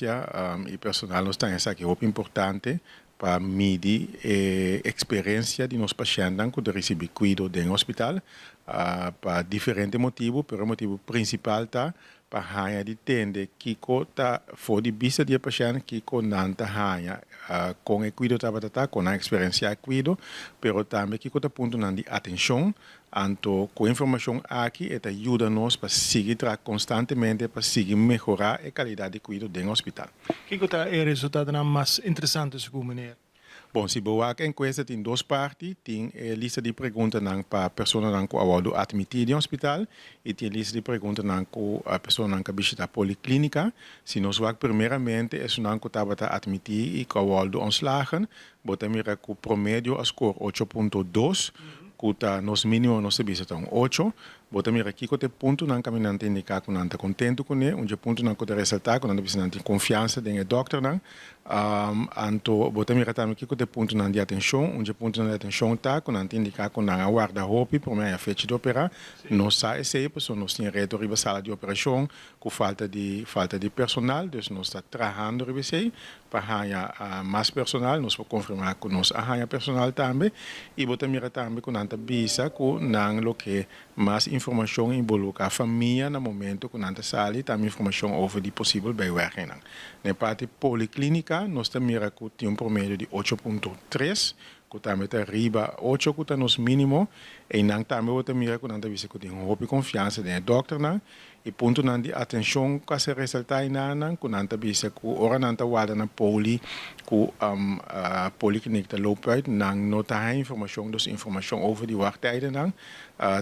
I personal nos ta esaki hopi importante pa midi e eksperensia di nos pashèntnan ku ta risibí kuido den hospital pa diferente motibu, pero e motibu prinsipal ta pa haña di tende kiko ta for di bista di e pashènt, kiko nan ta haña kon e kuido tabata ta, kon nan a eksperensiá e kuido, pero tambe kiko ta puntonan di atenshon. Anto ku e informashon aki e ta yuda nos pa sigui traha konstantemente pa sigui mehorá e kalidat di kuido den hospital. Kiko ta e resultadonan mas interesante segun meneer? Bon, si bo wak e enkuesta tin dos parti, tin e lista di preguntanan pa personanan ku a wòrdu atmití den hospital i tin e lista di preguntanan ku personanan ku a bishitá poliklínika. Si nos wak primeramente esunnan ku tabata atmití i ku a wòrdu ontslagen, Bo ta mira ku promedio a skor 8.2, ku ta nos mínimo nos ta bisa ta un 8. Bo ta mira kiko ta e puntonan kaminda nan ta indiká ku nan ta kontentu kuné. Un dje puntonan ku ta resaltá ku nan ta bisa nan tin konfiansa den e dòkternan. Anto bo ta mira tambe kiko ta e puntonan di atenshon. Un dje puntonan di atenshon ta ku nan ta indiká ku nan a warda hopi promé haña fecha di operá. Nos sa esei pasobra nos tin reto riba sala di operashon ku falta di personal, dus nos ta trahando riba esei pa haña mas personal. Nos por konfirmá ku nos a haña personal tambe i bo ta mira tambe ku nan ta bisa ku nan lo ke mas informashon involukrá famia na momento ku nan ta sali, tambe informashon over di posibel bijwerkingnan. Na e parti poliklínika nos ta mira ku tin un promedio di 8.3, ku tambe ta riba 8, ku ta nos mínimo. Einan tambe bo ta mira ku nan ta bisa ku tin hopi konfiansa den e dòkternan. E puntonan di atenshon ku a ser resaltá einanan ku nan ta bisa ku ora nan ta warda na poli ku polikliniek ta loop uit, nan no ta haña informashon, dus informashon over di wachttijdennan.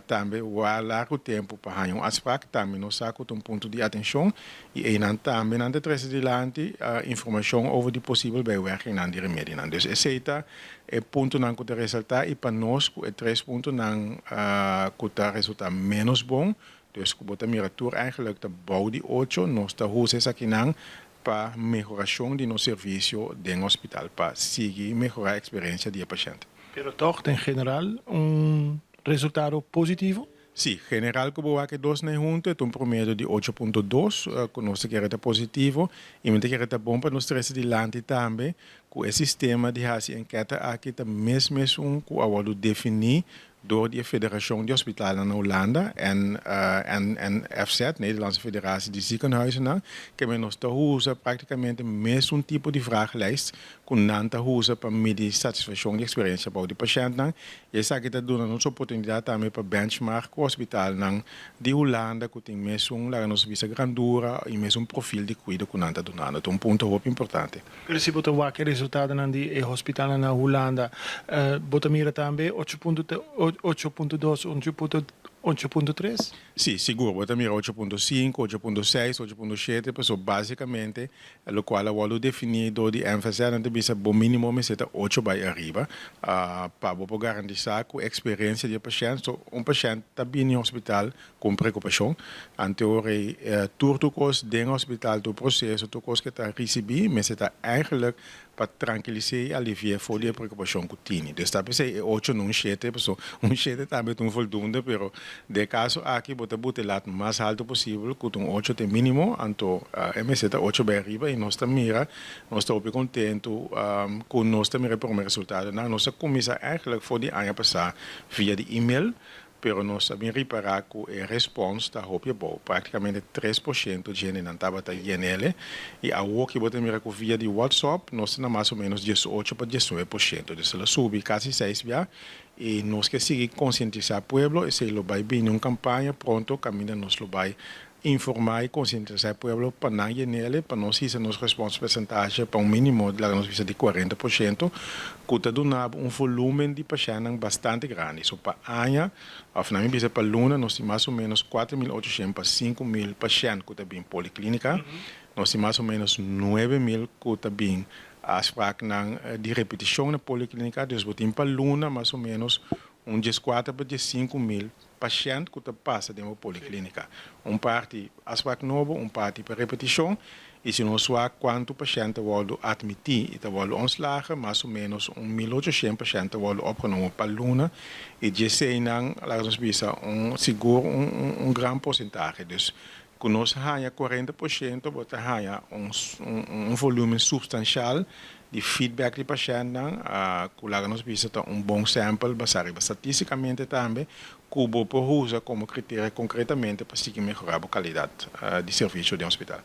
Tambe wak largu tempu pa haña un afsprak tambe nos sa ku ta un punto di atenshon i einan tambe nan ta trese dilanti informashon over di posibel bijwerkingnan di remedinan. Dus esei ta e puntonan ku ta resaltá i pa nos ku e tres puntonan ku ta resultá ménos bon. Dus ku bo ta mira tur eigenlijk ta bou di 8, nos ta usa esakinan pa mehorashon di nos servisio den hospital, pa sigui mehorá eksperensia di e pashènt. Pero tòg, den general, un resultado positivo? Sí, general ku bo wak e dos nei huntu e ta un promedio di 8.2, ku nos ta kere ta positivo i mi ta kere ta bon pa nos trese dilanti tambe ku e sistema di hasi enketa aki ta mes mes un ku a wòrdu definí dor di e Federashon di Hospitalnan na Hulanda, NFZ, Nederlandse Federatie di Ziekenhuizennan, keme nos ta usa praktikamente mesun tipo di vragenlijst ku nan ta usa pa midi satisfakshon di eksperensia bou di pashèntnan, i esaki ta duna nos oportunidat tambe pa benchmark ku hospitalnan di Hulanda ku tin mesun, laga nos bisa, grandura i mesun profil di kuido ku nan ta dunando. Ta un punto hopi importante. Pero si bo ta wak e resultadonan di e hospitalnan na Hulanda, bo ta mira tambe 8.8.2, 8.3? Sí, sigur. Bo ta mira 8.5, 8.6, 8.7, pasobra básikamente lokual a wòrdu definí dor di NVZ, nan ta bisa bo mínimo mester ta 8 bai ariba pa bo por garantisá ku eksperensia di e pashènt. So, un pashènt ta bini hospital ku un preokupashon. Anto ora tur kos den hospital, tur proseso, tur kos ku e ta risibí mester ta eigenlijk pa trankilis'é i alivi'é for di e preokupashon ku tini. Dus ta p'esei e 8 no un 7, pasobra un 7 tambe ta un voldoende, pero den e kaso aki bo ta buta e lat mas haltu posibel ku ta un 8 ta e mínimo, anto e mester ta 8 bai ariba i nos ta mira, nos ta hopi kontentu ku nos ta mira e promé resultadonan. Nos a kuminsá eigenlijk for di aña pasá via di email, pero nos a bin ripará ku e respons ta hopi abou, práktikamente 3% dje hendenan tabata yen'el, i awor ki bo ta mira ku via di WhatsApp nos ta na mas o ménos 18 pa 19%, dus el a subi kasi 6 bia, i nos ke sigui konsientisá pueblo. Esei lo bai bini un kampaña pronto kaminda nos lo bai informá i konsientisá e pueblo pa nan yen'el, pa nos hisa nos respons persentashe pa un mínimo, laga nos bisa, di 40%, ku ta duna bo un volúmen di pashèntnan bastante grandi. So pa aña, òf nan mi bisa pa luna, nos tin mas o ménos 4800 pa 5000 pashènt ku ta bin poliklínika. Nos tin mas o ménos 9000 ku ta bin afspraaknan di repetishon na poliklínika. Dus bo tin pa luna mas o ménos un 14 pa 15.000 pashènt ku ta pasa den poliklínika. Un parti afspraak nobo, un parti pa repetishon, i si nos wak kuantu pashènt ta wòrdu atmití i ta wòrdu ontslagen, mas o ménos un 1800 pashènt ta wòrdu opgenomen pa luna, i djeseinan, laga nos bisa, un sigur un gran porsentahe. Dus Ku nos haña 40%, bo ta haña un volumen substansial di feedback di pashèntnan, ku laga nos bisa ta un bon sample basá riba statístikamente tambe, ku bo por usa komo kriterio konkretamente pa sigui mehorá e kalidat di servisio di hospital.